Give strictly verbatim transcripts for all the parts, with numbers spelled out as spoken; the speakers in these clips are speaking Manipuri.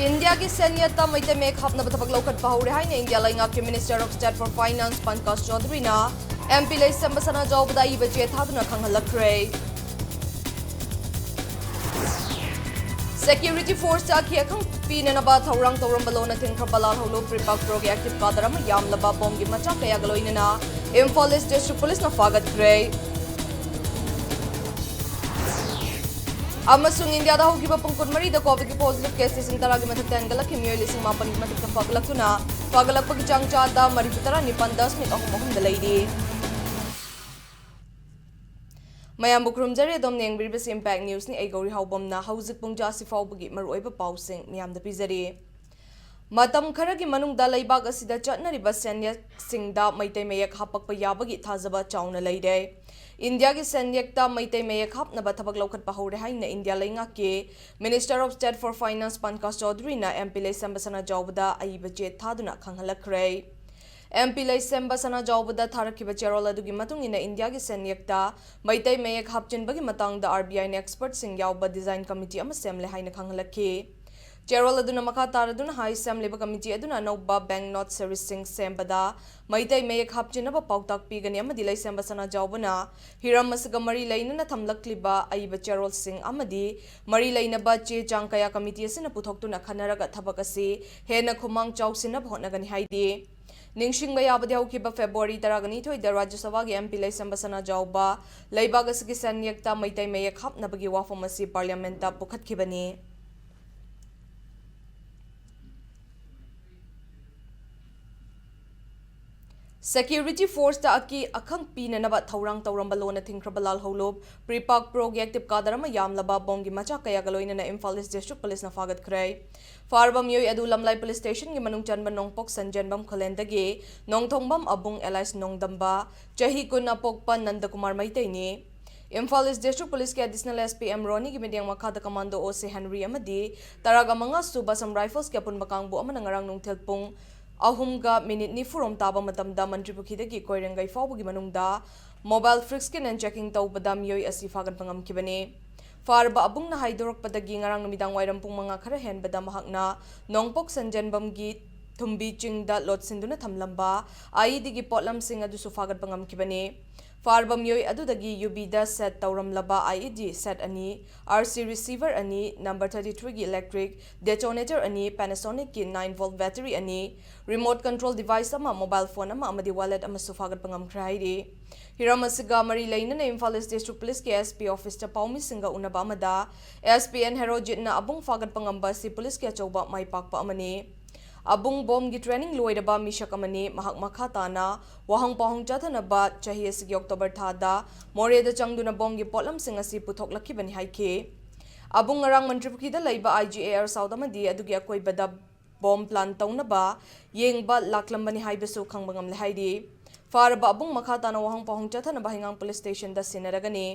ꯏꯟꯗꯤꯌꯥꯒꯤ ꯁꯦꯟꯌꯦꯠꯇ ꯃꯩꯇꯩ ꯃꯌꯦꯛ ꯍꯥꯞꯅꯕ ꯊꯕꯛ ꯂꯧꯈꯠꯄ ꯍꯧꯔꯦ ꯍꯥꯏꯅ ꯏꯟꯗꯤꯌꯥ ꯂꯩꯉꯥꯛꯀꯤ Minister of State for Finance ꯄꯟꯀꯖ ꯆꯧꯙꯔꯤꯅ MP ꯂꯩꯁꯦꯝꯕ ꯁꯅꯥꯖꯥꯎꯕꯗ ꯑꯏꯕ ꯆꯦ ꯊꯥꯗꯨꯅ ꯈꯪꯍꯜꯂꯛꯈ꯭ꯔꯦ꯫ Security forceꯇ ꯑꯀꯤ ꯑꯈꯪ ꯄꯤꯅꯅꯕ ꯊꯧꯔꯥꯡ ꯇꯧꯔꯝꯕ ꯂꯣꯟꯅ ꯊꯤꯡꯈ꯭ꯔꯕ ꯂꯥꯜꯍꯧꯂꯨꯞ ꯄ꯭ꯔꯤꯄꯥꯛ ꯄ꯭ꯔꯣꯒꯤ active cadre ꯑꯃ ꯌꯥꯝꯂꯕ ꯕꯣꯝꯒꯤ ꯃꯆꯥꯛ ꯀꯌꯥꯒ ꯂꯣꯏꯅꯅ ꯏꯝꯐꯥꯜ East District Policeꯅ ꯐꯥꯒꯠꯈ꯭ꯔꯦ꯫ ꯑꯃꯁꯨꯡ ꯏꯟꯗꯤꯌꯥꯗ ꯍꯧꯈꯤꯕ ꯄꯨꯡ ꯀꯨꯟꯃꯔꯤꯗ COVID positive case ꯂꯤꯁꯤꯡ ꯇꯔꯥꯒꯤ ꯃꯊꯛꯇ ꯍꯦꯟꯒꯠꯂꯛꯈꯤ꯫ ꯃꯤꯑꯣꯏ ꯂꯤꯁꯤꯡ ꯃꯥꯄꯟꯒꯤ ꯃꯊꯛꯇ ꯐꯒꯠꯂꯛꯇꯨꯅ ꯐꯒꯠꯂꯛꯄꯒꯤ ꯆꯥꯡ ꯆꯥꯗ ꯃꯔꯤꯐꯨ ꯇꯔꯥ ꯅꯤꯄꯥꯟ ꯗꯁꯃꯤꯛ ꯑꯍꯨꯝ ꯑꯍꯨꯝꯗ ꯂꯩꯔꯤ꯫ ꯃꯌꯥꯝꯕꯨ ꯈꯨꯔꯨꯝꯖꯔꯤ꯫ ꯑꯗꯣꯝꯅ ꯌꯦꯡꯕꯤꯔꯤꯕꯁꯤ Impact Newsꯅꯤ꯫ ꯑꯩ ꯒꯧꯔꯤ ꯍꯥꯎꯕꯝꯅ ꯍꯧꯖꯤꯛ ꯄꯨꯡ ꯖꯥ ꯑꯁꯤ ꯐꯥꯎꯕꯒꯤ ꯃꯔꯨꯑꯣꯏꯕ ꯄꯥꯎꯁꯤꯡ ꯃꯌꯥꯝꯗ ꯄꯤꯖꯔꯤ꯫ ꯃꯇꯝ ꯈꯔꯒꯤ ꯃꯅꯨꯡꯗ ꯂꯩꯕꯥꯛ ꯑꯁꯤꯗ ꯆꯠꯅꯔꯤꯕ ꯁꯦꯟꯌꯦꯛꯁꯤꯡꯗ ꯃꯩꯇꯩ ꯃꯌꯦꯛ ꯍꯥꯞꯄꯛꯄ ꯌꯥꯕꯒꯤ ꯊꯥꯖꯕ ꯆꯥꯎꯅ ꯂꯩꯔꯦ꯫ ꯏꯟꯗꯤꯌꯥꯒꯤ ꯁꯦꯟꯌꯦꯛꯇ ꯃꯩꯇꯩ ꯃꯌꯦꯛ ꯍꯥꯞꯅꯕ ꯊꯕꯛ ꯂꯧꯈꯠꯄ ꯍꯧꯔꯦ ꯍꯥꯏꯅ ꯏꯟꯗꯤꯌꯥ ꯂꯩꯉꯥꯛꯀꯤ Minister of State for Finance ꯄꯟꯀꯖ ꯆꯧꯙꯔꯤꯅ MP ꯂꯩꯁꯦꯝꯕ ꯁꯅꯥꯖꯥꯎꯕꯗ ꯑꯏꯕ ꯆꯦ ꯊꯥꯗꯨꯅ ꯈꯪꯍꯜꯂꯛꯈ꯭ꯔꯦ꯫ MP ꯂꯩꯁꯦꯝꯕ ꯁꯅꯥꯖꯥꯎꯕꯗ ꯊꯥꯔꯛꯈꯤꯕ ꯆꯦꯔꯣꯜ ꯑꯗꯨꯒꯤ ꯃꯇꯨꯡ ꯏꯟꯅ ꯏꯟꯗꯤꯌꯥꯒꯤ ꯁꯦꯟꯌꯦꯛꯇ ꯃꯩꯇꯩ ꯃꯌꯦꯛ ꯍꯥꯞꯆꯤꯟꯕꯒꯤ ꯃꯇꯥꯡꯗ RBIꯅ expertꯁꯤꯡ ꯌꯥꯎꯕ design committee ꯑꯃ ꯁꯦꯝꯂꯦ ꯍꯥꯏꯅ ꯈꯪꯍꯜꯂꯛꯈꯤ꯫ ꯆꯦꯔꯣꯜ ꯑꯗꯨꯅ ꯃꯈꯥ ꯇꯥꯔꯗꯨꯅ ꯍꯥꯏ, ꯁꯦꯝꯂꯤꯕ committee ꯑꯗꯨꯅ ꯑꯅꯧꯕ bank note seriesꯁꯤꯡ ꯁꯦꯝꯕꯗ ꯃꯩꯇꯩ ꯃꯌꯦꯛ ꯍꯥꯞꯆꯤꯟꯅꯕ ꯄꯥꯎꯇꯥꯛ ꯄꯤꯒꯅꯤ ꯑꯃꯗꯤ ꯂꯩꯁꯦꯝꯕ ꯁꯅꯥꯖꯥꯎꯕꯅ ꯍꯤꯔꯝ ꯑꯁꯤꯒ ꯃꯔꯤ ꯂꯩꯅꯅ ꯊꯝꯂꯛꯂꯤꯕ ꯑꯏꯕ ꯆꯦꯔꯣꯜꯁꯤꯡ ꯑꯃꯗꯤ ꯃꯔꯤ ꯂꯩꯅꯕ ꯆꯦ ꯆꯥꯡ ꯀꯌꯥ committee ꯑꯁꯤꯅ ꯄꯨꯊꯣꯛꯇꯨꯅ ꯈꯟꯅꯔꯒ ꯊꯕꯛ ꯑꯁꯤ ꯍꯦꯟꯅ ꯈꯨꯃꯥꯡ ꯆꯥꯎꯁꯤꯟꯅꯕ ꯍꯣꯠꯅꯒꯅꯤ ꯍꯥꯏꯔꯤ꯫ ꯅꯤꯡꯁꯤꯡꯕ ꯌꯥꯕꯗꯤ ꯍꯧꯈꯤꯕ February ꯇꯔꯥꯒ ꯅꯤꯊꯣꯏꯗ ꯔꯥꯖ꯭ꯌ ꯁꯚꯥꯒꯤ MP ꯂꯩꯁꯦꯝꯕ ꯁꯅꯥꯖꯥꯎꯕ ꯂꯩꯕꯥꯛ ꯑꯁꯤꯒꯤ ꯁꯦꯟꯌꯦꯛꯇ ꯃꯩꯇꯩ ꯃꯌꯦꯛ ꯍꯥꯞꯅꯕꯒꯤ ꯋꯥꯐꯝ ꯑꯁꯤ Parliamentꯇ ꯄꯨꯈꯠꯈꯤꯕꯅꯤ꯫ Security forceꯇ ꯑꯀꯤ ꯑꯈꯪ ꯄꯤꯅꯅꯕ ꯊꯧꯔꯥꯡ ꯇꯧꯔꯝꯕ ꯂꯣꯟꯅ ꯊꯤꯡꯈ꯭ꯔꯕ ꯂꯥꯜꯍꯧꯂꯨꯞ ꯄ꯭ꯔꯤꯄꯥꯛ ꯄ꯭ꯔꯣꯒꯤ active cadre ꯑꯃ ꯌꯥꯝꯂꯕ ꯕꯣꯝꯒꯤ ꯃꯆꯥꯛ ꯀꯌꯥꯒ ꯂꯣꯏꯅꯅ ꯏꯝꯐꯥꯜ East District Policeꯅ ꯐꯥꯒꯠꯈ꯭ꯔꯦ꯫ ꯐꯥꯔꯕ ꯃꯤꯑꯣꯏ ꯑꯗꯨ ꯂꯝꯂꯥꯏ Police Stationꯒꯤ ꯃꯅꯨꯡ ꯆꯟꯕ ꯅꯣꯡꯄꯣꯛ ꯁꯟꯖꯦꯟꯕꯝ ꯈꯨꯂꯦꯟꯗꯒꯤ ꯅꯣꯡꯊꯣꯡꯕꯝ ꯑꯕꯨꯡ alias ꯅꯣꯡꯗꯝꯕ, ꯆꯍꯤ ꯀꯨꯟ ꯑꯄꯣꯛꯄ ꯅꯟꯗꯀꯨꯃꯥꯔ ꯃꯩꯇꯩꯅꯤ꯫ Imphal East District Policeꯀꯤ Additional SP M ꯔꯣꯅꯤꯒꯤ ꯃꯤꯠꯌꯦꯡ ꯃꯈꯥꯗ Commando OC ꯍꯦꯟꯔꯤ ꯑꯃꯗꯤ ꯇꯔꯥꯒ ꯃꯉꯥ ꯁꯨꯕ Assam Riflesꯀꯤ ꯑꯄꯨꯟꯕ ꯀꯥꯡꯕꯨ ꯑꯃꯅ ꯉꯔꯥꯡ ꯅꯨꯡꯊꯤꯜ ꯄꯨꯡ ꯑꯍꯨꯝꯒ ꯃꯤꯅꯤꯠ ꯅꯤꯐꯨ ꯔꯣꯝ ꯇꯥꯕ ꯃꯇꯝꯗ ꯃꯟꯇ꯭ꯔꯤꯄꯨꯈ꯭ꯔꯤꯗꯒꯤ ꯀꯣꯏꯔꯦꯡꯒꯩ ꯐꯥꯎꯕꯒꯤ ꯃꯅꯨꯡꯗ mobile freak scan and checking ꯇꯧꯕꯗ ꯃꯤꯑꯣꯏ ꯑꯁꯤ ꯐꯥꯒꯠꯄ ꯉꯝꯈꯤꯕꯅꯤ꯫ ꯐꯥꯔꯕ ꯑꯕꯨꯡꯅ ꯍꯥꯏꯗꯣꯔꯛꯄꯗꯒꯤ ꯉꯔꯥꯡ ꯅꯨꯃꯤꯗꯥꯡ ꯋꯥꯏꯔꯝ ꯄꯨꯡ ꯃꯉꯥ ꯈꯔ ꯍꯦꯟꯕꯗ ꯃꯍꯥꯛꯅ ꯅꯣꯡꯄꯣꯛ ꯁꯟꯖꯦꯟꯕꯝꯒꯤ ꯊꯨꯝꯕꯤ ꯆꯤꯡꯗ ꯂꯣꯠꯁꯤꯟꯗꯨꯅ ꯊꯝꯂꯝꯕ IEDꯒꯤ ꯄꯣꯠꯂꯝꯁꯤꯡ ꯑꯗꯨꯁꯨ ꯐꯥꯒꯠꯄ ꯉꯝꯈꯤꯕꯅꯤ꯫ ꯐꯥꯔꯕ ꯃꯤꯑꯣꯏ ꯑꯗꯨꯗꯒꯤ UBꯗ set ꯇꯧꯔꯝꯂꯕ IED set ꯑꯅꯤ, RC receiver ꯑꯅꯤ, number thirty threeꯒꯤ electric detonator ꯑꯅꯤ, Panasonicꯀꯤ nine volt battery ꯑꯅꯤ, remote control device ꯑꯃ, mobile phone ꯑꯃ ꯑꯃꯗꯤ wallet ꯑꯃꯁꯨ ꯐꯥꯒꯠꯄ ꯉꯝꯈ꯭ꯔꯦ ꯍꯥꯏꯔꯤ꯫ ꯍꯤꯔꯝ ꯑꯁꯤꯒ ꯃꯔꯤ ꯂꯩꯅꯅ ꯏꯝꯐꯥꯜ East District Policeꯀꯤ SP officeꯇ ꯄꯥꯎꯃꯤꯁꯤꯡꯒ ꯎꯅꯕ ꯑꯃꯗ SP N ꯍꯦꯔꯣꯖꯤꯠꯅ ꯑꯕꯨꯡ ꯐꯥꯒꯠꯄ ꯉꯝꯕ ꯑꯁꯤ ꯄꯨꯂꯤꯁꯀꯤ ꯑꯆꯧꯕ ꯃꯥꯏ ꯄꯥꯛꯄ ꯑꯃꯅꯤ꯫ ꯑꯕꯨꯡ ꯕꯣꯝꯒꯤ training ꯂꯣꯏꯔꯕ ꯃꯤꯁꯛ ꯑꯃꯅꯤ꯫ ꯃꯍꯥꯛ ꯃꯈꯥ ꯇꯥꯅ ꯋꯥꯍꯪ ꯄꯥꯎꯍꯪ ꯆꯠꯊꯅꯕ ꯆꯍꯤ ꯑꯁꯤꯒꯤ October ꯊꯥꯗ ꯃꯣꯔꯦꯗ ꯆꯪꯗꯨꯅ ꯕꯣꯝꯒꯤ ꯄꯣꯠꯂꯝꯁꯤꯡ ꯑꯁꯤ ꯄꯨꯊꯣꯛꯂꯛꯈꯤꯕꯅꯤ ꯍꯥꯏꯈꯤ꯫ ꯑꯕꯨꯡ ꯉꯔꯥꯡ ꯃꯟꯇ꯭ꯔꯤꯄꯨꯈ꯭ꯔꯤꯗ ꯂꯩꯕ IGAR South ꯑꯃꯗꯤ ꯑꯗꯨꯒꯤ ꯑꯀꯣꯏꯕꯗ ꯕꯣꯝ plan ꯇꯧꯅꯕ ꯌꯦꯡꯕ ꯂꯥꯛꯂꯝꯕꯅꯤ ꯍꯥꯏꯕꯁꯨ ꯈꯪꯕ ꯉꯝꯂꯦ ꯍꯥꯏꯔꯤ꯫ ꯐꯥꯔꯕ ꯑꯕꯨꯡ ꯃꯈꯥ ꯇꯥꯅ ꯋꯥꯍꯪ ꯄꯥꯎꯍꯪ ꯆꯠꯊꯅꯕ ꯍꯩꯉꯥꯡ police stationꯗ ꯁꯤꯟꯅꯔꯒꯅꯤ꯫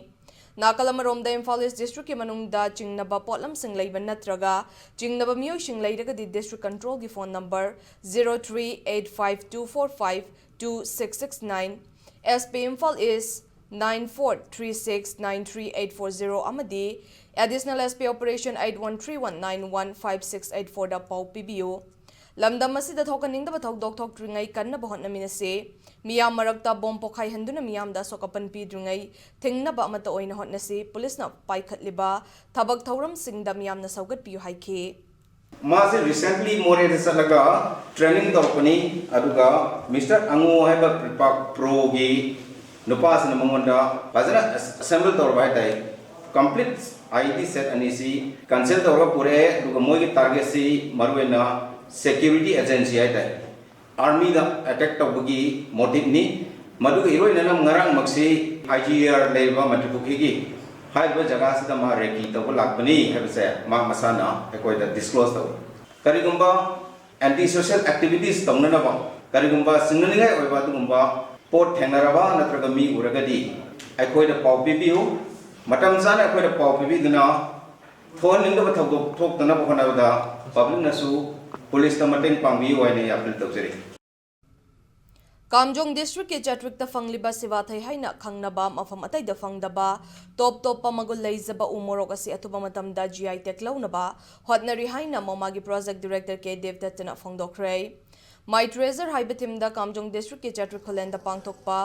ꯅꯥꯀꯜ ꯑꯃꯔꯣꯝꯗ ꯏꯝꯐꯥꯜ East Districtꯀꯤ ꯃꯅꯨꯡꯗ ꯆꯤꯡꯅꯕ ꯄꯣꯠꯂꯝꯁꯤꯡ ꯂꯩꯕ ꯅꯠꯇ꯭ꯔꯒ ꯆꯤꯡꯅꯕ ꯃꯤꯑꯣꯏꯁꯤꯡ ꯂꯩꯔꯒꯗꯤ district controlꯒꯤ phone number zero three eight five two four five two six six nine, SP Imphal East nine four three six nine three eight four zero ꯑꯃꯗꯤ Additional SP Operation eight one three one nine one five six eight fourꯗ ꯄꯥꯎ ꯄꯤꯕꯤꯌꯨ꯫ ꯂꯝꯗꯝ ꯑꯁꯤꯗ ꯊꯣꯛꯍꯟꯅꯤꯡꯗꯕ ꯊꯧꯗꯣꯛ ꯊꯣꯛꯇ꯭ꯔꯤꯉꯩ ꯀꯟꯅꯕ ꯍꯣꯠꯅꯃꯤꯟꯅꯁꯤ꯫ ꯃꯤꯌꯥꯝ ꯃꯔꯛꯇ ꯕꯣꯝ ꯄꯣꯈꯥꯏꯍꯟꯗꯨꯅ ꯃꯤꯌꯥꯝꯗ ꯑꯁꯣꯛ ꯑꯄꯟ ꯄꯤꯗ꯭ꯔꯤꯉꯩ ꯊꯤꯡꯅꯕ ꯑꯃꯠꯇ ꯑꯣꯏꯅ ꯍꯣꯠꯅꯁꯤ꯫ ꯄꯨꯂꯤꯁꯅ ꯄꯥꯏꯈꯠꯂꯤꯕ ꯊꯕꯛ ꯊꯧꯔꯝꯁꯤꯡꯗ ꯃꯤꯌꯥꯝꯅ ꯁꯧꯒꯠꯄꯤꯌꯨ ꯍꯥꯏꯈꯤ꯫ ꯃꯥꯁꯦ recently ꯃꯣꯔꯦꯗ ꯆꯠꯂꯒ training ꯇꯧꯔꯛꯄꯅꯤ꯫ ꯑꯗꯨꯒ Mister ꯑꯉꯣ ꯍꯥꯏꯕ ꯄ꯭ꯔꯤꯄꯥꯛ ꯄ꯭ꯔꯣꯒꯤ ꯅꯨꯄꯥꯁꯤꯅ ꯃꯉꯣꯟꯗ ꯐꯖꯅ assemble ꯇꯧꯔꯕ ꯍꯥꯏꯇꯥꯔꯦ꯫ Complete IED set ꯑꯅꯤꯁꯤ conceal ꯇꯧꯔꯒ ꯄꯨꯔꯛꯑꯦ꯫ ꯑꯗꯨꯒ ꯃꯣꯏꯒꯤ targetꯁꯤ ꯃꯔꯨꯑꯣꯏꯅ security agency ꯍꯥꯏꯇꯥꯔꯦ꯫ Armyꯗ attack ꯇꯧꯕꯒꯤ motiveꯅꯤ꯫ ꯃꯗꯨꯒ ꯏꯔꯣꯏꯅꯅ ꯉꯔꯥꯡꯃꯛꯁꯤ IGAR ꯂꯩꯔꯤꯕ ꯃꯟꯇ꯭ꯔꯤꯄꯨꯈ꯭ꯔꯤꯒꯤ ꯍꯥꯏꯔꯤꯕ ꯖꯒꯥꯁꯤꯗ ꯃꯥ recce ꯇꯧꯕ ꯂꯥꯛꯄꯅꯤ ꯍꯥꯏꯕꯁꯦ ꯃꯥ ꯃꯁꯥꯅ ꯑꯩꯈꯣꯏꯗ disclose ꯇꯧꯏ꯫ ꯀꯔꯤꯒꯨꯝꯕ anti social activities ꯇꯧꯅꯅꯕ ꯀꯔꯤꯒꯨꯝꯕ ꯆꯤꯡꯅꯅꯤꯡꯉꯥꯏ ꯑꯣꯏꯕ ꯑꯗꯨꯒꯨꯝꯕ ꯄꯣꯠ ꯊꯦꯡꯅꯔꯕ ꯅꯠꯇ꯭ꯔꯒ ꯃꯤ ꯎꯔꯒꯗꯤ ꯑꯩꯈꯣꯏꯗ ꯄꯥꯎ ꯄꯤꯕꯤꯌꯨ꯫ ꯃꯇꯝ ꯆꯥꯅ ꯑꯩꯈꯣꯏꯗ ꯄꯥꯎ ꯄꯤꯕꯤꯗꯨꯅ ꯊꯣꯛꯍꯟꯅꯤꯡꯗꯕ ꯊꯧꯗꯣꯛ ꯊꯣꯛꯇꯅꯕ ꯍꯣꯠꯅꯕꯗ publicꯅꯁꯨ ꯄꯨꯂꯤꯁꯇ ꯃꯇꯦꯡ ꯄꯥꯡꯕꯤꯌꯨ ꯍꯥꯏꯅ ꯑꯩ appeal ꯇꯧꯖꯔꯤ꯫ ꯀꯥꯝꯖꯣꯡ ꯗꯤꯁꯇ꯭ꯔꯤꯛꯀꯤ ꯆꯥꯇ꯭ꯔꯤꯛꯇ ꯐꯪꯂꯤꯕ ꯁꯤꯕꯥꯊꯩ ꯍꯥꯏꯅ ꯈꯪꯅꯕ ꯃꯐꯝ ꯑꯇꯩꯗ ꯐꯪꯗꯕ ꯇꯣꯞ ꯇꯣꯞꯄ ꯃꯒꯨꯟ ꯂꯩꯖꯕ ꯎ ꯃꯣꯔꯣꯛ ꯑꯁꯤ ꯑꯊꯨꯕ ꯃꯇꯝꯗ ꯖꯤ ꯑꯥꯏ ꯇꯦꯒ ꯂꯧꯅꯕ ꯍꯣꯠꯅꯔꯤ ꯍꯥꯏꯅ ꯃꯣꯃꯥꯒꯤ ꯄ꯭ꯔꯣꯖꯦꯛ ꯗꯤꯔꯦꯛꯇꯔ ꯀꯦ ꯗꯦꯕꯗꯠꯇꯅ ꯐꯣꯡꯗꯣꯛꯈ꯭ꯔꯦ꯫ My Treasure ꯍꯥꯏꯕ ꯊꯤꯝꯗ ꯀꯥꯝꯖꯣꯡ ꯗꯤꯁꯇ꯭ꯔꯤꯛꯀꯤ ꯆꯥꯇ꯭ꯔꯤꯛ ꯈꯨꯂꯦꯟꯗ ꯄꯥꯡꯊꯣꯛꯄ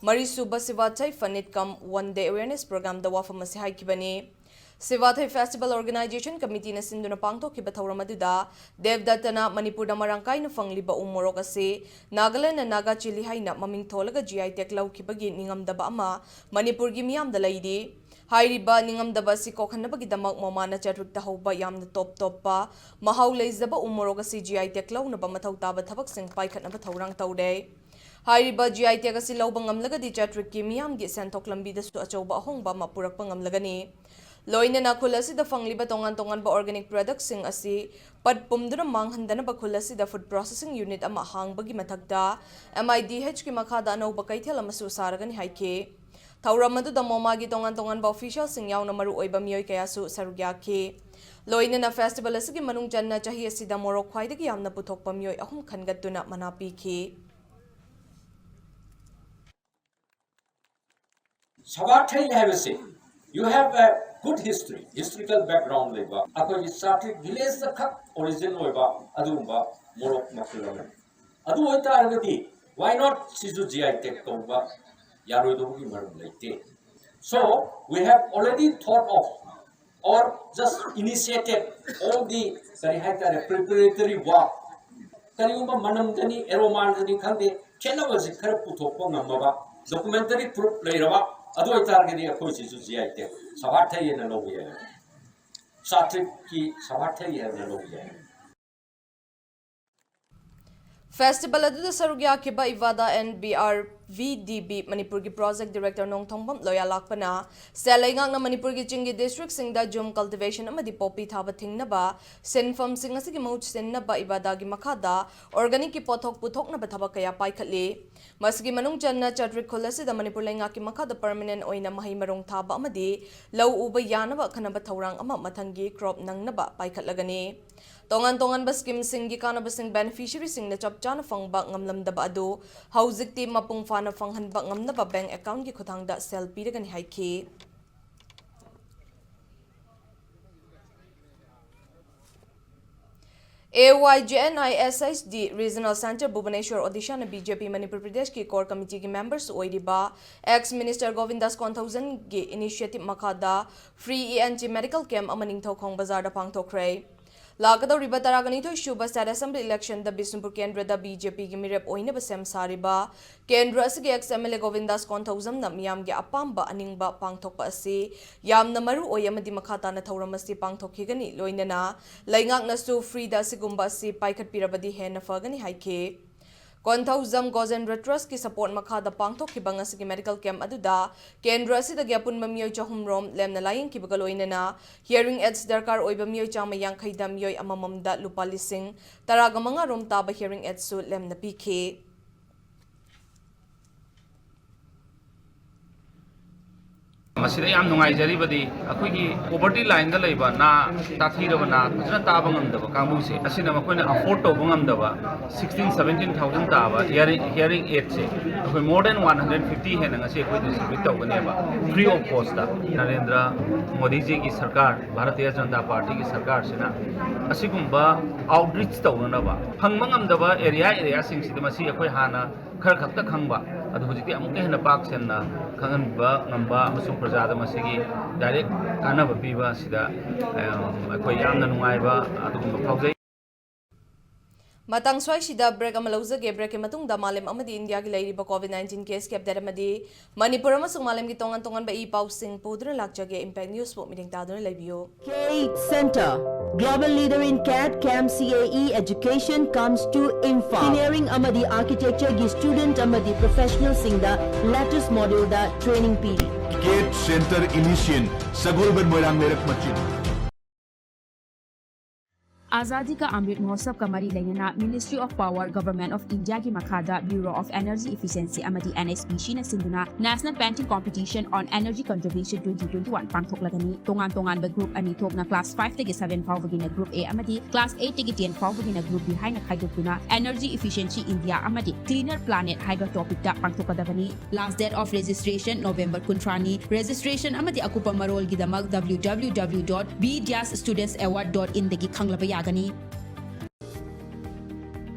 ꯃꯔꯤꯁꯨꯕ ꯁꯤꯕꯥꯊꯩ ꯐꯅꯤꯠ ꯀꯝ ꯋꯥꯟ ꯗꯦ ꯑꯦꯋꯦꯔꯅꯦꯁ ꯄ꯭ꯔꯣꯒ꯭ꯔꯥꯝꯗ ꯋꯥꯐꯝ ꯑꯁꯤ ꯍꯥꯏꯈꯤꯕꯅꯤ꯫ ꯁꯤꯕꯥꯊꯩ ꯐꯦꯁꯇꯤꯚꯦꯜ ꯑꯣꯔꯒꯅꯥꯏꯖꯦꯁꯟ ꯀꯃꯤꯇꯤꯅ ꯁꯤꯟꯗꯨꯅ ꯄꯥꯡꯊꯣꯛꯈꯤꯕ ꯊꯧꯔꯝ ꯑꯗꯨꯗ ꯗꯦꯕꯗꯠꯇꯅ ꯃꯅꯤꯄꯨꯔꯗ ꯃꯔꯥꯡ ꯀꯥꯏꯅ ꯐꯪꯂꯤꯕ ꯎ ꯃꯣꯔꯣꯛ ꯑꯁꯤ ꯅꯥꯒꯥꯂꯦꯟꯗ ꯅꯥꯒꯥ ꯆꯤꯂꯤ ꯍꯥꯏꯅ ꯃꯃꯤꯡ ꯊꯣꯜꯂꯒ ꯖꯤ ꯑꯥꯏ ꯇꯦꯒ ꯂꯧꯈꯤꯕꯒꯤ ꯅꯤꯡꯉꯝꯗꯕ ꯑꯃ ꯃꯅꯤꯄꯨꯔꯒꯤ ꯃꯤꯌꯥꯝꯗ ꯂꯩꯔꯤ꯫ ꯍꯥꯏꯔꯤꯕ ꯅꯤꯡꯉꯝꯗꯕ ꯑꯁꯤ ꯀꯣꯛꯍꯟꯅꯕꯒꯤꯗꯃꯛ ꯃꯣꯃꯥꯅ ꯆꯥꯇ꯭ꯔꯤꯛꯇ ꯍꯧꯕ ꯌꯥꯝꯅ ꯇꯣꯞ ꯇꯣꯞꯄ ꯃꯍꯥꯎ ꯂꯩꯖꯕ ꯎ ꯃꯣꯔꯣꯛ ꯑꯁꯤ ꯖꯤ ꯑꯥꯏ ꯇꯦꯒ ꯂꯧꯅꯕ ꯃꯊꯧ ꯇꯥꯕ ꯊꯕꯛꯁꯤꯡ ꯄꯥꯏꯈꯠꯅꯕ ꯊꯧꯔꯥꯡ ꯇꯧꯔꯦ꯫ ꯍꯥꯏꯔꯤꯕ ꯖꯤ ꯑꯥꯏ ꯇꯦꯒ ꯑꯁꯤ ꯂꯧꯕ ꯉꯝꯂꯒꯗꯤ ꯆꯥꯇ꯭ꯔꯤꯛꯀꯤ ꯃꯤꯌꯥꯝꯒꯤ ꯁꯦꯟꯊꯣꯛ ꯂꯝꯕꯤꯗꯁꯨ ꯑꯆꯧꯕ ꯑꯍꯣꯡꯕ ꯑꯃ ꯄꯨꯔꯛꯄ ꯉꯝꯂꯒꯅꯤ꯫ ꯂꯣꯏꯅꯅ ꯈꯨꯜ ꯑꯁꯤꯗ ꯐꯪꯂꯤꯕ ꯇꯣꯉꯥꯟ ꯇꯣꯉꯥꯟꯕ organic productꯁꯤꯡ ꯑꯁꯤ ꯄꯠ ꯄꯨꯝꯗꯨꯅ ꯃꯥꯡꯍꯟꯗꯅꯕ ꯈꯨꯜ ꯑꯁꯤꯗ food processing unit ꯑꯃ ꯍꯥꯡꯕꯒꯤ ꯃꯊꯛꯇ M I D Hꯀꯤ ꯃꯈꯥꯗ ꯑꯅꯧꯕ ꯀꯩꯊꯦꯜ ꯑꯃꯁꯨ ꯁꯥꯔꯒꯅꯤ ꯍꯥꯏꯈꯤ꯫ ꯊꯧꯔꯝ ꯑꯗꯨꯗ ꯃꯣꯃꯥꯒꯤ ꯇꯣꯉꯥꯟ ꯇꯣꯉꯥꯟꯕ officialꯁꯤꯡ ꯌꯥꯎꯅ ꯃꯔꯨꯑꯣꯏꯕ ꯃꯤꯑꯣꯏ ꯀꯌꯥꯁꯨ ꯁꯔꯨꯛ ꯌꯥꯈꯤ꯫ ꯂꯣꯏꯅꯅ festival ꯑꯁꯤꯒꯤ ꯃꯅꯨꯡ ꯆꯟꯅ ꯆꯍꯤ ꯑꯁꯤꯗ ꯃꯣꯔꯣꯛ ꯈ꯭ꯋꯥꯏꯗꯒꯤ ꯌꯥꯝꯅ ꯄꯨꯊꯣꯛꯄ ꯃꯤꯑꯣꯏ ꯑꯍꯨꯝ ꯈꯟꯒꯠꯇꯨꯅ ꯃꯅꯥ ꯄꯤꯈꯤ꯫ ꯁꯕꯥꯊꯩ ꯍꯥꯏꯕꯁꯦ, you have a good history, historical background ꯂꯩꯕ, ꯑꯩꯈꯣꯏꯒꯤ ꯆꯥꯇ꯭ꯔꯤꯛ villageꯇ ꯈꯛ origin ꯑꯣꯏꯕ ꯑꯗꯨꯒꯨꯝꯕ ꯃꯣꯔꯣꯛ ꯃꯈꯜ ꯑꯃꯅꯤ꯫ ꯑꯗꯨ ꯑꯣꯏꯇꯥꯔꯒꯗꯤ why not ꯁꯤꯁꯨ G I tag ꯇꯧꯕ ꯌꯥꯔꯣꯏꯗꯧꯕꯒꯤ ꯃꯔꯝ ꯂꯩꯇꯦ꯫ So we have already thought of or just initiated all the, ꯀꯔꯤ ꯍꯥꯏꯇꯥꯔꯦ, preparatory work꯫ ꯀꯔꯤꯒꯨꯝꯕ ꯃꯅꯝꯗꯅꯤ, aromaꯗꯅꯤ ꯈꯪꯗꯦ, ꯈꯦꯠꯅꯕꯁꯤ ꯈꯔ ꯄꯨꯊꯣꯛꯄ ꯉꯝꯃꯕ, documentary proof ꯂꯩꯔꯕ, ꯑꯗꯨ ꯑꯣꯏꯇꯥꯔꯒꯗꯤ ꯑꯩꯈꯣꯏ ꯁꯤꯁꯨ G I tag ꯁꯕꯥꯊꯩ ꯍꯥꯏꯅ ꯂꯧꯕ ꯌꯥꯏ, ꯆꯥꯇ꯭ꯔꯤꯛꯀꯤ ꯁꯕꯥꯊꯩ ꯍꯥꯏꯅ ꯂꯧꯕ ꯌꯥꯏ꯫ Festival ꯑꯗꯨꯗ ꯁꯔꯨꯛ ꯌꯥꯈꯤꯕ ꯏꯕꯥꯗꯥ and B R V D B ꯃꯅꯤꯄꯨꯔꯒꯤ project director ꯅꯣꯡꯊꯣꯡꯕꯝ ꯂꯣꯌꯥꯂꯥꯛꯄꯅ ꯁꯦꯜ ꯂꯩꯉꯥꯛꯅ ꯃꯅꯤꯄꯨꯔꯒꯤ ꯆꯤꯡꯒꯤ districtꯁꯤꯡꯗ ꯖꯨꯝ cultivation ꯑꯃꯗꯤ ꯄꯣꯄꯤ ꯊꯥꯕ ꯊꯤꯡꯅꯕ ꯁꯤꯟꯐꯝꯁꯤꯡ ꯑꯁꯤꯒꯤ ꯃꯍꯨꯠ ꯁꯤꯟꯅꯕ ꯏꯕꯥꯗꯥꯒꯤ ꯃꯈꯥꯗ organicꯀꯤ ꯄꯣꯠꯊꯣꯛ ꯄꯨꯊꯣꯛꯅꯕ ꯊꯕꯛ ꯀꯌꯥ ꯄꯥꯏꯈꯠꯂꯤ꯫ ꯃꯁꯤꯒꯤ ꯃꯅꯨꯡ ꯆꯟꯅ ꯆꯥꯇ꯭ꯔꯤꯛ ꯈꯨꯜ ꯑꯁꯤꯗ ꯃꯅꯤꯄꯨꯔ ꯂꯩꯉꯥꯛꯀꯤ ꯃꯈꯥꯗ permanent ꯑꯣꯏꯅ ꯃꯍꯩ ꯃꯔꯣꯡ ꯊꯥꯕ ꯑꯃꯗꯤ ꯂꯧ ꯎꯕ ꯌꯥꯅꯕ ꯑꯈꯟꯅꯕ ꯊꯧꯔꯥꯡ ꯑꯃ ꯃꯊꯪꯒꯤ crop ꯅꯪꯅꯕ ꯄꯥꯏꯈꯠꯂꯒꯅꯤ꯫ ꯇꯣꯉꯥꯟ ꯇꯣꯉꯥꯟꯕ scheme ꯁꯤꯡꯒꯤ ꯀꯥꯟꯅꯕꯁꯤꯡ beneficiary ꯁꯤꯡꯅ ꯆꯞ ꯆꯥꯅ ꯐꯪꯕ ꯉꯝꯂꯝꯗꯕ ꯑꯗꯨ ꯍꯧꯖꯤꯛꯇꯤ ꯃꯄꯨꯡ ꯐꯥꯅ ꯐꯪꯍꯟꯕ ꯉꯝꯅꯕ bank account ꯀꯤ ꯈꯨꯠꯊꯥꯡꯗ ꯁꯦꯜ ꯄꯤꯔꯒꯅꯤ ꯍꯥꯏꯈꯤ꯫ A Y J N I S H D Regional Centre Bhubaneswar Odisha ꯅ B J P Manipur Pradesh ꯀꯤ Core Committee ꯒꯤ members ꯑꯣꯏꯔꯤꯕ ex Minister Govindas Konthoujam ꯒꯤ initiative ꯃꯈꯥꯗ free E N T medical camp ꯑꯃ ꯅꯤꯡꯊꯧꯈꯣꯡ ꯕꯖꯥꯔꯗ ꯄꯥꯡꯊꯣꯛꯈ꯭ꯔꯦ꯫ ꯂꯥꯛꯀꯗꯧꯔꯤꯕ ꯇꯔꯥꯒ ꯅꯤꯊꯣꯏ ꯁꯨꯕ State Assembly election ꯗ ꯕꯤꯁꯅꯨꯄꯨꯔ ꯀꯦꯟꯗ꯭ꯔꯗ B J P ꯒꯤ ꯃꯤꯔꯦꯞ ꯑꯣꯏꯅꯕ ꯁꯦꯝ ꯁꯥꯔꯤꯕ ꯀꯦꯟꯗ꯭ꯔ ꯑꯁꯤꯒꯤ ex M L A ꯒꯣꯕꯤꯟꯗꯥꯁ ꯀꯣꯟꯊꯧꯖꯝꯅ ꯃꯤꯌꯥꯝꯒꯤ ꯑꯄꯥꯝꯕ ꯑꯅꯤꯡꯕ ꯄꯥꯡꯊꯣꯛꯄ ꯑꯁꯤ ꯌꯥꯝꯅ ꯃꯔꯨ ꯑꯣꯏ ꯑꯃꯗꯤ ꯃꯈꯥ ꯇꯥꯅ ꯊꯧꯔꯝ ꯑꯁꯤ ꯄꯥꯡꯊꯣꯛꯈꯤꯒꯅꯤ, ꯂꯣꯏꯅꯅ ꯂꯩꯉꯥꯛꯅꯁꯨ free ꯗ ꯑꯁꯤꯒꯨꯝꯕ ꯑꯁꯤ ꯄꯥꯏꯈꯠꯄꯤꯔꯕꯗꯤ ꯍꯦꯟꯅ ꯐꯒꯅꯤ ꯍꯥꯏꯈꯤ꯫ ꯀꯣꯟꯊꯧꯖꯝ ꯒꯣꯖꯦꯟꯗ꯭ꯔ Trust ꯀꯤ support ꯃꯈꯥꯗ ꯄꯥꯡꯊꯣꯛꯈꯤꯕ ꯉꯁꯤꯒꯤ medical camp ꯑꯗꯨꯗ ꯀꯦꯟꯗ꯭ꯔ ꯑꯁꯤꯗꯒꯤ ꯑꯄꯨꯟꯕ ꯃꯤꯑꯣꯏ ꯆꯍꯨꯝ ꯔꯣꯝ ꯂꯦꯝꯅ ꯂꯥꯌꯦꯡꯈꯤꯕꯒ ꯂꯣꯏꯅꯅ hearing aids ꯗꯔꯀꯥꯔ ꯑꯣꯏꯕ ꯃꯤꯑꯣꯏ ꯆꯥꯝꯃ ꯌꯥꯡꯈꯩꯗ ꯃꯤꯑꯣꯏ ꯑꯃꯃꯝꯗ ꯂꯨꯄꯥ ꯂꯤꯁꯤꯡ ꯇꯔꯥꯒ ꯃꯉꯥ ꯔꯣꯝ ꯇꯥꯕ hearing aids ꯁꯨ ꯂꯦꯝꯅ ꯄꯤꯈꯤ꯫ ꯃꯁꯤꯗ ꯌꯥꯝ ꯅꯨꯡꯉꯥꯏꯖꯔꯤꯕꯗꯤ ꯑꯩꯈꯣꯏꯒꯤ poverty line ꯗ ꯂꯩꯕ ꯅꯥ, ꯇꯥꯊꯤꯔꯕ ꯅꯥ, ꯐꯖꯅ ꯇꯥꯕ ꯉꯝꯗꯕ ꯀꯥꯡꯕꯨꯁꯦ, ꯑꯁꯤꯅ ꯃꯈꯣꯏꯅ afford ꯇꯧꯕ ꯉꯝꯗꯕ sixteen, seventeen thousand ꯇꯥꯕ hearing, hearing aid ꯁꯦ ꯑꯩꯈꯣꯏ more than one hundred fifty ꯍꯦꯟꯅ ꯉꯁꯤ ꯑꯩꯈꯣꯏ distribute ꯇꯧꯒꯅꯦꯕ, free of cost ꯇ꯫ ꯅꯔꯦꯟꯗ꯭ꯔ ꯃꯣꯗꯤꯖꯤꯒꯤ ꯁꯔꯀꯥꯔ, ꯚꯥꯔꯇꯤꯌ ꯖꯅꯇꯥ ꯄꯥꯔꯇꯤꯒꯤ ꯁꯔꯀꯥꯔꯁꯤꯅ ꯑꯁꯤꯒꯨꯝꯕ outreach ꯇꯧꯅꯅꯕ, ꯐꯪꯕ ꯉꯝꯗꯕ area area ꯁꯤꯡꯁꯤꯗ ꯃꯁꯤ ꯑꯩꯈꯣꯏ ꯍꯥꯟꯅ ꯈꯔ ꯈꯛꯇ ꯈꯪꯕ, ꯑꯗꯨ ꯍꯧꯖꯤꯛꯇꯤ ꯑꯃꯨꯛꯀ ꯍꯦꯟꯅ ꯄꯥꯛ ꯁꯟꯅ ꯈꯪꯍꯟꯕ ꯉꯝꯕ ꯑꯃꯁꯨꯡ ꯄ꯭ꯔꯖꯥꯗ ꯃꯁꯤꯒꯤ direct ꯀꯥꯟꯅꯕ ꯄꯤꯕ ꯑꯁꯤꯗ, ꯑ, ꯑꯩꯈꯣꯏ ꯌꯥꯝꯅ ꯅꯨꯡꯉꯥꯏꯕ ꯑꯗꯨꯒꯨꯝꯕ ꯐꯥꯎꯖꯩ꯫ ꯃꯇꯥꯡ ꯁ꯭ꯋꯥꯏꯁꯤꯗ break ꯑꯃ ꯂꯧꯖꯒꯦ꯫ Break ꯀꯤ ꯃꯇꯨꯡꯗ ꯃꯥꯂꯦꯝ ꯑꯃꯗꯤ ꯏꯟꯗꯤꯌꯥꯒꯤ ꯂꯩꯔꯤꯕ COVID nineteen case ꯀꯤ update ꯑꯃꯗꯤ ꯃꯅꯤꯄꯨꯔ ꯑꯃꯁꯨꯡ ꯃꯥꯂꯦꯝꯒꯤ ꯇꯣꯉꯥꯟ ꯇꯣꯉꯥꯟꯕ ꯏ ꯄꯥꯎꯁꯤꯡ ꯄꯨꯗꯨꯅ ꯂꯥꯛꯆꯒꯦ꯫ Impact News ꯄꯨ ꯃꯤꯠꯌꯦꯡ ꯇꯥꯗꯨꯅ ꯂꯩꯕꯤꯌꯨ꯫ K Center, global leader in CAD/CAM/CAE education comes to Imphal. Engineering ꯑꯃꯗꯤ architecture ꯒꯤ student ꯑꯃꯗꯤ professional ꯁꯤꯡꯗ latest module ꯗ training ꯄꯤꯔꯤ꯫ ꯀꯦꯠ ꯁꯦꯟꯇꯔ ꯏꯂꯤꯁꯤꯌꯟ, ꯁꯒꯣꯜꯕꯟ, ꯃꯣꯏꯔꯥꯡ ꯂꯩꯔꯛ ꯃꯆꯤꯟ꯫ ꯑꯥꯖꯥꯗꯤ ꯀꯥ ꯑꯃ꯭ꯔꯤꯠ ꯃꯍꯣꯠꯁꯕꯀ ꯃꯔꯤ ꯂꯩꯅꯅ Ministry of Power, Government of India ꯒꯤ ꯃꯈꯥꯗ Bureau of Energy Efficiency ꯑꯃꯗꯤ N H P C ꯅ ꯁꯤꯟꯗꯨꯅ National Painting Competition on Energy Conservation twenty twenty-one ꯄꯥꯡꯊꯣꯛꯂꯒꯅꯤ꯫ ꯇꯣꯉꯥꯟ ꯇꯣꯉꯥꯟꯕ group ꯑꯅꯤ ꯊꯣꯛꯅ class five ꯇꯒꯤ seven ꯐꯥꯎꯕꯒꯤꯅ group A ꯑꯃꯗꯤ class eight ꯇꯒꯤ ten ꯐꯥꯎꯕꯒꯤꯅ group B ꯍꯥꯏꯅ ꯈꯥꯏꯗꯣꯛꯇꯨꯅ Energy Efficiency India ꯑꯃꯗꯤ Cleaner Planet ꯍꯥꯏꯕ topic ꯇ ꯄꯥꯡꯊꯣꯛꯀꯗꯕꯅꯤ꯫ Last date of registration November ꯀꯨꯟꯊ꯭ꯔꯥꯅꯤ꯫ Registration ꯑꯃꯗꯤ ꯑꯀꯨꯞꯄ ꯃꯔꯣꯜꯒꯤꯗꯃꯛ W W W dot B dash students award dot in ꯗꯒꯤ ꯈꯪꯂꯕ ꯌꯥꯒꯅꯤ꯫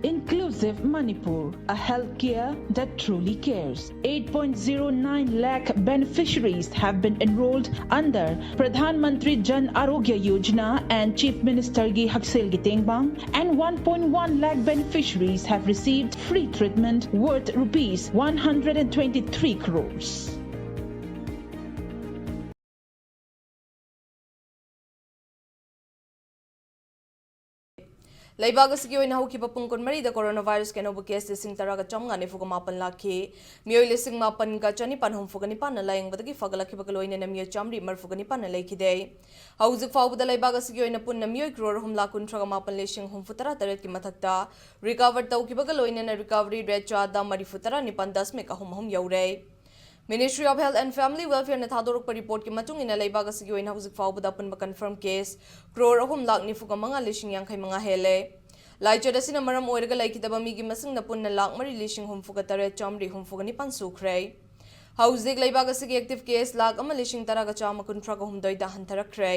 Inclusive Manipur, a healthcare that truly cares. Eight point zero nine lakh beneficiaries have been enrolled under Pradhan Mantri Jan Arogya Yojana and Chief Minister gi Hakselgi Tengbang, and one point one lakh beneficiaries have received free treatment worth rupees one hundred and twenty-three crores. ꯂꯩꯕꯥꯛ ꯑꯁꯤꯒꯤ ꯑꯣꯏꯅ ꯍꯧꯈꯤꯕ ꯄꯨꯡ ꯀꯨꯟꯃꯔꯤꯗ coronavirus ꯀꯤ ꯑꯅꯧꯕ case ꯂꯤꯁꯤꯡ ꯇꯔꯥꯒ ꯆꯥꯝꯃꯉꯥ ꯅꯤꯐꯨꯒ ꯃꯥꯄꯟ ꯂꯥꯛꯈꯤ꯫ ꯃꯤꯑꯣꯏ ꯂꯤꯁꯤꯡ ꯃꯥꯄꯟꯒ ꯆꯅꯤꯄꯥꯟ ꯍꯨꯝꯐꯨꯒ ꯅꯤꯄꯥꯟꯅ ꯂꯥꯌꯦꯡꯕꯗꯒꯤ ꯐꯒꯠꯂꯛꯈꯤꯕꯒ ꯂꯣꯏꯅꯅ ꯃꯤꯑꯣꯏ ꯆꯥꯝꯃꯔꯤ ꯃꯔꯤꯐꯨꯒ ꯅꯤꯄꯥꯟꯅ ꯂꯩꯈꯤꯗꯦ꯫ ꯍꯧꯖꯤꯛ ꯐꯥꯎꯕꯗ ꯂꯩꯕꯥꯛ ꯑꯁꯤꯒꯤ ꯑꯣꯏꯅ ꯄꯨꯟꯅ ꯃꯤꯑꯣꯏ crore ꯑꯍꯨꯝ ꯂꯥꯈ ꯀꯨꯟꯊ꯭ꯔꯥꯒ ꯃꯥꯄꯟ ꯂꯤꯁꯤꯡ ꯍꯨꯝꯐꯨ ꯇꯔꯥ ꯇꯔꯦꯠꯀꯤ ꯃꯊꯛꯇ recover ꯇꯧꯈꯤꯕꯒ ꯂꯣꯏꯅꯅ recovery rate ꯆꯥꯗ ꯃꯔꯤꯐꯨ ꯇꯔꯥ ꯅꯤꯄꯥꯟ ꯗꯁꯃꯤꯛ ꯑꯍꯨꯝ ꯑꯍꯨꯝ ꯌꯧꯔꯦ꯫ Ministry of Health and Family Welfare ꯅ ꯊꯥꯗꯣꯔꯛꯄ report ꯀꯤ ꯃꯇꯨꯡ ꯏꯟꯅ ꯂꯩꯕꯥꯛ ꯑꯁꯤꯒꯤ ꯑꯣꯏꯅ ꯍꯧꯖꯤꯛ ꯐꯥꯎꯕꯗ ꯑꯄꯨꯟꯕ confirm case crore ꯑꯍꯨꯝ ꯂꯥꯈ ꯅꯤꯐꯨꯒ ꯃꯉꯥ ꯂꯤꯁꯤꯡ ꯌꯥꯡꯈꯩ ꯃꯉꯥ ꯍꯦꯜꯂꯦ꯫ ꯂꯥꯏꯆꯠ ꯑꯁꯤꯅ ꯃꯔꯝ ꯑꯣꯏꯔꯒ ꯂꯩꯈꯤꯗꯕ ꯃꯤꯒꯤ ꯃꯁꯤꯡꯅ ꯄꯨꯟꯅ ꯂꯥꯈ ꯃꯔꯤ ꯂꯤꯁꯤꯡ ꯍꯨꯝꯐꯨꯒ ꯇꯔꯦꯠ ꯆꯥꯝꯃꯔꯤ ꯍꯨꯝꯐꯨꯒ ꯅꯤꯄꯥꯟ ꯁꯨꯈ꯭ꯔꯦ꯫ ꯍꯧꯖꯤꯛ ꯂꯩꯕꯥꯛ ꯑꯁꯤꯒꯤ active case ꯂꯥꯈ ꯑꯃ ꯂꯤꯁꯤꯡ ꯇꯔꯥꯒ ꯆꯥꯝꯃ ꯀꯨꯟꯊ꯭ꯔꯥꯒ ꯍꯨꯝꯗꯣꯏꯗ ꯍꯟꯊꯔꯛꯈ꯭ꯔꯦ꯫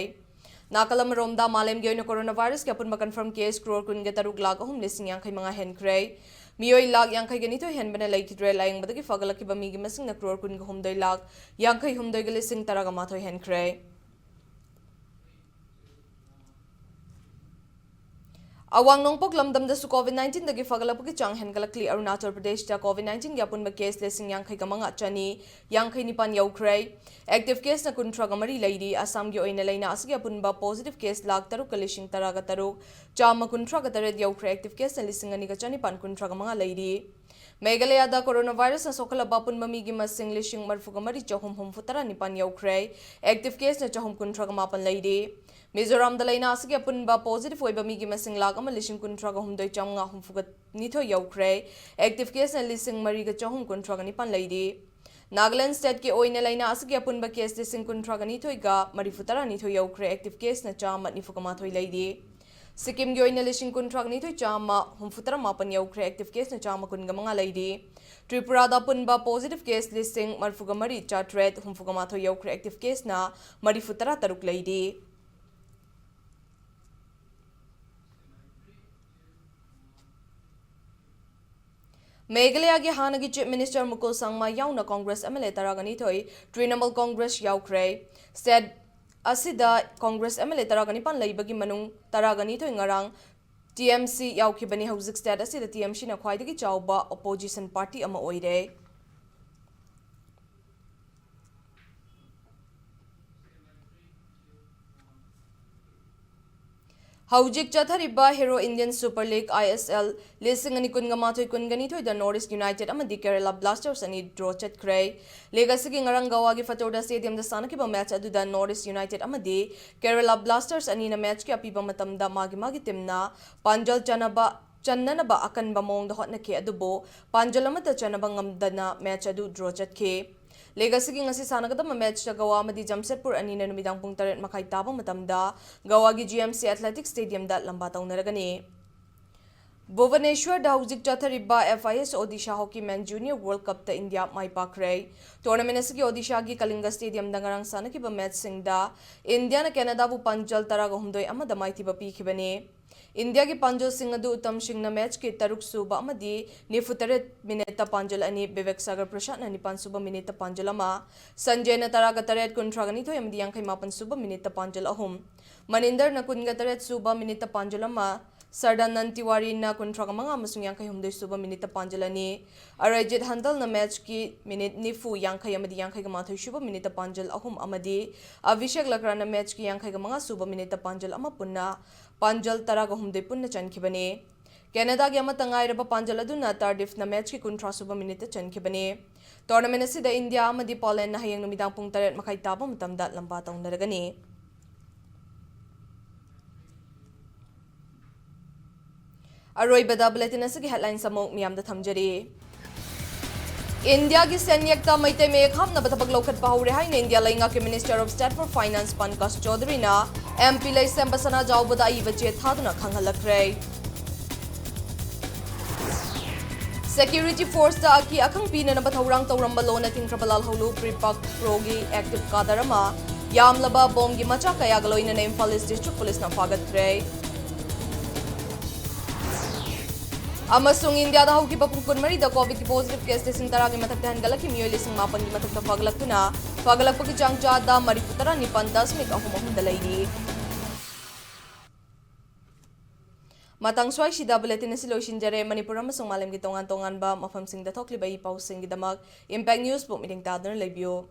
ꯅꯥꯀꯜ ꯑꯃꯔꯣꯝꯗ, ꯃꯥꯂꯦꯝꯒꯤ ꯑꯣꯏꯅ coronavirus ꯀꯤ ꯑꯄꯨꯟꯕ confirm case crore ꯀꯨꯟꯒ ꯇꯔꯨꯛ ꯂꯥꯈ ꯑꯍꯨꯝ ꯂꯤꯁꯤꯡ ꯌꯥꯡꯈꯩ ꯃꯉꯥ ꯍꯦꯟꯈ꯭ꯔꯦ꯫ ꯃꯤꯑꯣꯏ ꯂꯥꯈ ꯌꯥꯡꯈꯩꯒ ꯅꯤꯊꯣꯏ ꯍꯦꯟꯕꯅ ꯂꯩꯈꯤꯗ꯭ꯔꯦ꯫ ꯂꯥꯌꯦꯡꯕꯗꯒꯤ ꯐꯒꯠꯂꯛꯈꯤꯕ ꯃꯤꯒꯤ ꯃꯁꯤꯡꯅ crore ꯀꯨꯟꯒ ꯍꯨꯝꯗꯣꯏ ꯂꯥꯈ ꯌꯥꯡꯈꯩ ꯍꯨꯝꯗꯣꯏꯒ ꯂꯤꯁꯤꯡ ꯇꯔꯥꯒ ꯃꯥꯊꯣꯏ ꯍꯦꯟꯈ꯭ꯔꯦ꯫ ꯑꯋꯥꯡ ꯅꯣꯡꯄꯣꯛ ꯂꯝꯗꯝꯗꯁꯨ COVID nineteen ꯗꯒꯤ ꯐꯒꯠꯂꯛꯄꯒꯤ ꯆꯥꯡ ꯍꯦꯟꯒꯠꯂꯛꯂꯤ꯫ ꯑꯔꯨꯅꯥꯆꯜ ꯄ꯭ꯔꯗꯦꯁꯇ COVID nineteen ꯒꯤ ꯑꯄꯨꯟꯕ case ꯂꯤꯁꯤꯡ ꯌꯥꯡꯈꯩꯒ ꯃꯉꯥ ꯆꯅꯤ ꯌꯥꯡꯈꯩ ꯅꯤꯄꯥꯟ ꯌꯧꯈ꯭ꯔꯦ꯫ Active case ꯅ ꯀꯨꯟꯊ꯭ꯔꯥꯒ ꯃꯔꯤ ꯂꯩꯔꯤ꯫ ꯑꯁꯥꯝꯒꯤ ꯑꯣꯏꯅ ꯂꯩꯅꯥ ꯑꯁꯤꯒꯤ ꯑꯄꯨꯟꯕ positive case ꯂꯥꯈ ꯇꯔꯨꯛꯀ ꯂꯤꯁꯤꯡ ꯇꯔꯥꯒ ꯇꯔꯨꯛ ꯆꯥꯝꯃ ꯀꯨꯟꯊ꯭ꯔꯥꯒ ꯇꯔꯦꯠ ꯌꯧꯈ꯭ꯔꯦ꯫ Active case ꯅ ꯂꯤꯁꯤꯡ ꯑꯅꯤꯒ ꯆꯅꯤꯄꯥꯟ ꯀꯨꯟꯊ꯭ꯔꯥꯒ ꯃꯉꯥ ꯂꯩꯔꯤ꯫ ꯃꯦꯘꯥꯂꯌꯥꯗ coronavirus ꯅ ꯁꯣꯛꯍꯜꯂꯕ ꯑꯄꯨꯟꯕ ꯃꯤꯒꯤ ꯃꯁꯤꯡ ꯂꯤꯁꯤꯡ ꯃꯔꯤꯐꯨꯒ ꯃꯔꯤ ꯆꯍꯨꯝ ꯍꯨꯝꯐꯨ ꯇꯔꯥ ꯅꯤꯄꯥꯟ ꯌꯧꯈ꯭ꯔꯦ꯫ Active case ꯅ ꯆꯍꯨꯝ ꯀꯨꯟꯊ꯭ꯔꯥꯒ ꯃꯥꯄꯟ ꯂꯩꯔꯤ꯫ ꯃꯤꯖꯣꯔꯥꯝꯗ ꯂꯥꯏꯅꯥ ꯑꯁꯤꯒꯤ ꯑꯄꯨꯟꯕ positive ꯑꯣꯏꯕ ꯃꯤꯒꯤ ꯃꯁꯤꯡ ꯂꯥꯈ ꯑꯃ ꯂꯤꯁꯤꯡ ꯀꯨꯟꯊ꯭ꯔꯥꯒ ꯍꯨꯝꯗꯣꯏ ꯆꯥꯃꯉꯥ ꯍꯨꯝꯐꯨꯒ ꯅꯤꯊꯣꯏ ꯌꯧꯈ꯭ꯔꯦ꯫ Active caseꯅ ꯂꯤꯁꯤꯡ ꯃꯔꯤꯒ ꯆꯍꯨꯝ ꯀꯨꯟꯊ꯭ꯔꯥꯒ ꯅꯤꯄꯥꯟ ꯂꯩꯔꯤ꯫ ꯅꯥꯒꯥꯂꯦꯟ stateꯀꯤ ꯑꯣꯏꯅ ꯂꯥꯏꯅꯥ ꯑꯁꯤꯒꯤ ꯑꯄꯨꯟꯕ case ꯂꯤꯁꯤꯡ ꯀꯨꯟꯊ꯭ꯔꯥꯒ ꯅꯤꯊꯣꯏꯒ ꯃꯔꯤꯐꯨ ꯇꯔꯥꯅꯤꯊꯣꯏ ꯌꯧꯈ꯭ꯔꯦ꯫ Active caseꯅ ꯆꯥꯝꯃ ꯅꯤꯐꯨꯒ ꯃꯥꯊꯣꯏ ꯂꯩꯔꯤ꯫ ꯁꯤꯛꯀꯤꯝꯒꯤ ꯑꯣꯏꯅ ꯂꯤꯁꯤꯡ ꯀꯨꯟꯊ꯭ꯔꯥꯒ ꯅꯤꯊꯣꯏ ꯆꯥꯝꯃ ꯍꯨꯝꯐꯨ ꯇꯔꯥ ꯃꯥꯄꯟ ꯌꯧꯈ꯭ꯔꯦ꯫ Active caseꯅ ꯆꯥꯝꯃ ꯀꯨꯟꯒ ꯃꯉꯥ ꯂꯩꯔꯤ꯫ ꯇ꯭ꯔꯤꯄꯨꯔꯥꯗ ꯑꯄꯨꯟꯕ positive case ꯂꯤꯁꯤꯡ ꯃꯔꯤꯐꯨꯒ ꯃꯔꯤ ꯆꯥꯇ꯭ꯔꯦꯠ ꯍꯨꯝꯐꯨꯒ ꯃꯥꯊꯣꯏ ꯌꯧꯈ꯭ꯔꯦ꯫ Active caseꯅ ꯃꯔꯤꯐꯨ ꯇꯔꯥ ꯇꯔꯨꯛ ꯂꯩꯔꯤ꯫ ꯃꯦꯘꯥꯂꯌꯥꯒꯤ ꯍꯥꯟꯅꯒꯤ Chief Minister ꯃꯨꯀꯨꯜ ꯁꯪꯃꯥ ꯌꯥꯎꯅ Congress MLA ꯇꯔꯥꯒ ꯅꯤꯊꯣꯏ, Trinamool Congress ꯌꯥꯎꯈ꯭ꯔꯦ꯫ State ꯑꯁꯤꯗ Congress MLA ꯇꯔꯥꯒ ꯅꯤꯄꯥꯟ ꯂꯩꯕꯒꯤ ꯃꯅꯨꯡ ꯇꯔꯥꯒ ꯅꯤꯊꯣꯏ ꯉꯔꯥꯡ TMC ꯌꯥꯎꯈꯤꯕꯅꯤ꯫ ꯍꯧꯖꯤꯛ state ꯑꯁꯤꯗ TMCꯅ ꯈ꯭ꯋꯥꯏꯗꯒꯤ ꯆꯥꯎꯕ opposition party ꯑꯃ ꯑꯣꯏꯔꯦ꯫ ꯍꯧꯖꯤꯛ ꯆꯠꯊꯔꯤꯕ Hero Indian Super League, ISL, ꯂꯤꯁꯤꯡ ꯑꯅꯤ ꯀꯨꯟꯒ ꯃꯥꯊꯣꯏ ꯀꯨꯟꯒ ꯅꯤꯊꯣꯏꯗ North East United ꯑꯃꯗꯤ Kerala Blasters ꯑꯅꯤ draw ꯆꯠꯈ꯭ꯔꯦ꯫ League ꯑꯁꯤꯒꯤ ꯉꯔꯥꯡ ꯒꯋꯥꯒꯤ ꯐꯇꯣꯔꯗꯥ stadiumꯗ ꯁꯥꯟꯅꯈꯤꯕ match ꯑꯗꯨꯗ North East United ꯑꯃꯗꯤ Kerala Blasters ꯑꯅꯤꯅ matchꯀꯤ ꯑꯄꯤꯕ ꯃꯇꯝꯗ ꯃꯥꯒꯤ ꯃꯥꯒꯤ teamꯅ ꯄꯥꯟꯖꯜ ꯆꯥꯟꯅꯕ, ꯆꯟꯅꯅꯕ ꯑꯀꯟꯕ ꯃꯑꯣꯡꯗ ꯍꯣꯠꯅꯈꯤ, ꯑꯗꯨꯕꯨ ꯄꯥꯟꯖꯜ ꯑꯃꯠꯇ ꯆꯥꯟꯅꯕ ꯉꯝꯗꯅ match ꯑꯗꯨ draw ꯆꯠꯈꯤ꯫ League ꯑꯁꯤꯒꯤ ꯉꯁꯤ ꯁꯥꯟꯅꯒꯗꯕ matchꯇ ꯒꯋꯥ ꯑꯃꯗꯤ ꯖꯝꯁꯦꯗꯄꯨꯔ ꯑꯅꯤꯅ ꯅꯨꯃꯤꯗꯥꯡ ꯄꯨꯡ ꯇꯔꯦꯠ ꯃꯈꯥꯏ ꯇꯥꯕ ꯃꯇꯝꯗ ꯒꯋꯥꯒꯤ GMC Athletic Stadiumꯗ ꯂꯝꯕꯥ ꯇꯧꯅꯔꯒꯅꯤ꯫ ꯚꯨꯕꯅꯦꯁ꯭ꯋꯔꯗ ꯍꯧꯖꯤꯛ ꯆꯠꯊꯔꯤꯕ FIH Odisha Hockey Men Junior World Cupꯇ ꯏꯟꯗꯤꯌꯥ ꯃꯥꯏ ꯄꯥꯛꯈ꯭ꯔꯦ꯫ Tournament ꯑꯁꯤꯒꯤ ꯑꯣꯗꯤꯁꯥꯒꯤ ꯀꯂꯤꯡꯒ stadiumꯗ ꯉꯔꯥꯡ ꯁꯥꯟꯅꯈꯤꯕ matchꯁꯤꯡꯗ ꯏꯟꯗꯤꯌꯥꯅ ꯀꯦꯅꯥꯗꯥꯕꯨ ꯄꯥꯟꯖꯜ ꯇꯔꯥꯒ ꯍꯨꯝꯗꯣꯏ ꯑꯃꯗ ꯃꯥꯏꯊꯤꯕ ꯄꯤꯈꯤꯕꯅꯤ꯫ ꯏꯟꯗꯤꯌꯥꯒꯤ ꯄꯥꯟꯖꯜꯁꯤꯡ ꯑꯗꯨ ꯎꯇꯝ ꯁꯤꯡꯅ matchꯀꯤ ꯇꯔꯨꯛ ꯁꯨꯕ ꯑꯃꯗꯤ ꯅꯤꯐꯨ ꯇꯔꯦꯠ minuteꯇ ꯄꯥꯟꯖꯜ ꯑꯅꯤ, ꯕꯤꯕꯦꯛ ꯁꯥꯒꯔ ꯄ꯭ꯔꯁꯥꯗꯅ ꯅꯤꯄꯥꯟ ꯁꯨꯕ minuteꯇ ꯄꯥꯟꯖꯜ ꯑꯃ, ꯁꯟꯖꯌꯅ ꯇꯔꯥꯒ ꯇꯔꯦꯠ, ꯀꯨꯟꯊ꯭ꯔꯥꯒ ꯅꯤꯊꯣꯏ ꯑꯃꯗꯤ ꯌꯥꯡꯈꯩ ꯃꯥꯄꯟ ꯁꯨꯕ minuteꯇ ꯄꯥꯟꯖꯜ ꯑꯍꯨꯝ, ꯃꯅꯤꯟꯗꯔꯅ ꯀꯨꯟꯒ ꯇꯔꯦꯠ ꯁꯨꯕ minuteꯇ ꯄꯥꯟꯖꯜ ꯑꯃ, ꯁꯔꯗꯥꯅꯟ ꯇꯤꯋꯥꯔꯤꯅ ꯀꯨꯟꯊ꯭ꯔꯥꯒ ꯃꯉꯥ ꯑꯃꯁꯨꯡ ꯌꯥꯡꯈꯩ ꯍꯨꯝꯗꯣꯏ ꯁꯨꯕ minuteꯇ ꯄꯥꯟꯖꯜ ꯑꯅꯤ, ꯑꯔꯩꯖꯤꯠ ꯍꯟꯗꯜꯅ matchꯀꯤ minute ꯅꯤꯐꯨ, ꯌꯥꯡꯈꯩ ꯑꯃꯗꯤ ꯌꯥꯡꯈꯩꯒ ꯃꯥꯊꯣꯏ ꯁꯨꯕ minuteꯇ ꯄꯥꯟꯖꯜ ꯑꯍꯨꯝ ꯑꯃꯗꯤ ꯑꯚꯤꯁꯦꯛ ꯂꯀ꯭ꯔꯥꯅ matchꯀꯤ ꯌꯥꯡꯈꯩꯒ ꯃꯉꯥ ꯁꯨꯕ minuteꯇ ꯄꯥꯟꯖꯜ ꯑꯃ ꯄꯨꯟꯅ ꯄꯥꯟꯖꯜ ꯇꯔꯥꯒ ꯍꯨꯝꯗꯣꯏ ꯄꯨꯟꯅ ꯆꯟꯈꯤꯕꯅꯤ꯫ ꯀꯦꯅꯥꯗꯥꯒꯤ ꯑꯃꯠꯇ ꯉꯥꯏꯔꯕ ꯄꯥꯟꯖꯜ ꯑꯗꯨꯅ ꯇꯥꯔꯗꯤꯐꯅ matchꯀꯤ ꯀꯨꯟꯊ꯭ꯔꯥ ꯁꯨꯕ minuteꯇ ꯆꯟꯈꯤꯕꯅꯤ꯫ Tournament ꯑꯁꯤꯗ ꯏꯟꯗꯤꯌꯥ ꯑꯃꯗꯤ ꯄꯣꯂꯦꯟꯗꯅ ꯍꯌꯦꯡ ꯅꯨꯃꯤꯗꯥꯡ ꯄꯨꯡ ꯇꯔꯦꯠ ꯃꯈꯥꯏ ꯇꯥꯕ ꯃꯇꯝꯗ ꯂꯝꯕꯥ ꯇꯧꯅꯔꯒꯅꯤ꯫ ꯑꯔꯣꯏꯕꯗ ꯕꯨꯂꯦꯇꯤꯟ ꯑꯁꯤꯒꯤ ꯍꯦꯗꯂꯥꯏꯟꯁ ꯑꯃꯨꯛ ꯃꯤꯌꯥꯝꯗ ꯊꯝꯖꯔꯤ꯫ ꯏꯟꯗꯤꯌꯥꯒꯤ ꯁꯦꯟꯌꯦꯛꯇ ꯃꯩꯇꯩ ꯃꯌꯦꯛ ꯍꯥꯞꯅꯕ ꯊꯕꯛ ꯂꯧꯈꯠꯄ ꯍꯧꯔꯦ ꯍꯥꯏꯅ ꯏꯟꯗꯤꯌꯥ ꯂꯩꯉꯥꯛꯀꯤ Minister of State for Finance ꯄꯟꯀꯖ ꯆꯧꯙꯔꯤꯅ MP ꯂꯩꯁꯦꯝꯕ ꯁꯅꯥꯖꯥꯎꯕꯗ ꯑꯏꯕ ꯆꯦ ꯊꯥꯗꯨꯅ ꯈꯪꯍꯜꯂꯛꯈ꯭ꯔꯦ꯫ Security forceꯇ ꯑꯀꯤ ꯑꯈꯪ ꯄꯤꯅꯅꯕ ꯊꯧꯔꯥꯡ ꯇꯧꯔꯝꯕ ꯂꯣꯟꯅ ꯊꯤꯡꯈ꯭ꯔꯕ ꯂꯥꯜꯍꯧꯂꯨ PREPAK Proꯒꯤ active cadre ꯑꯃ ꯌꯥꯝꯂꯕ ꯕꯣꯝꯒꯤ ꯃꯆꯥꯛ ꯀꯌꯥꯒ ꯂꯣꯏꯅꯅ ꯏꯝꯐꯥꯜ East District Policeꯅ ꯐꯥꯒꯠꯈ꯭ꯔꯦ꯫ ꯑꯃꯁꯨꯡ ꯏꯟꯗꯤꯌꯥꯗ ꯍꯧꯈꯤꯕ ꯄꯨꯡ ꯀꯨꯟꯃꯔꯤꯗ COVIDꯀꯤ positive case ꯂꯤꯁꯤꯡ ꯇꯔꯥꯒꯤ ꯃꯊꯛꯇ ꯍꯦꯟꯒꯠꯂꯛꯈꯤ, ꯃꯤꯑꯣꯏ ꯂꯤꯁꯤꯡ ꯃꯥꯄꯟꯒꯤ ꯃꯊꯛꯇ ꯐꯒꯠꯂꯛꯇꯨꯅ ꯐꯒꯠꯂꯛꯄꯒꯤ ꯆꯥꯡ ꯆꯥꯗ ꯃꯔꯤꯐꯨ ꯇꯔꯥ ꯅꯤꯄꯥꯟ ꯗꯁꯃꯤꯛ ꯑꯍꯨꯝ ꯑꯍꯨꯝꯗ ꯂꯩꯔꯤ꯫ ꯃꯇꯥꯡ ꯁ꯭ꯋꯥꯏꯁꯤꯗ ꯕꯨꯂꯦꯇꯤꯟ ꯑꯁꯤ ꯂꯣꯏꯁꯤꯟꯖꯔꯦ꯫ ꯃꯅꯤꯄꯨꯔ ꯑꯃꯁꯨꯡ ꯃꯥꯂꯦꯝꯒꯤ ꯇꯣꯉꯥꯟ ꯇꯣꯉꯥꯟꯕ ꯃꯐꯝꯁꯤꯡꯗ ꯊꯣꯛꯂꯤꯕ ꯏ ꯄꯥꯎꯁꯤꯡꯒꯤꯗꯃꯛ Impact Newsꯕꯨ ꯃꯤꯠꯌꯦꯡ ꯇꯥꯗꯨꯅ ꯂꯩꯕꯤꯌꯨ꯫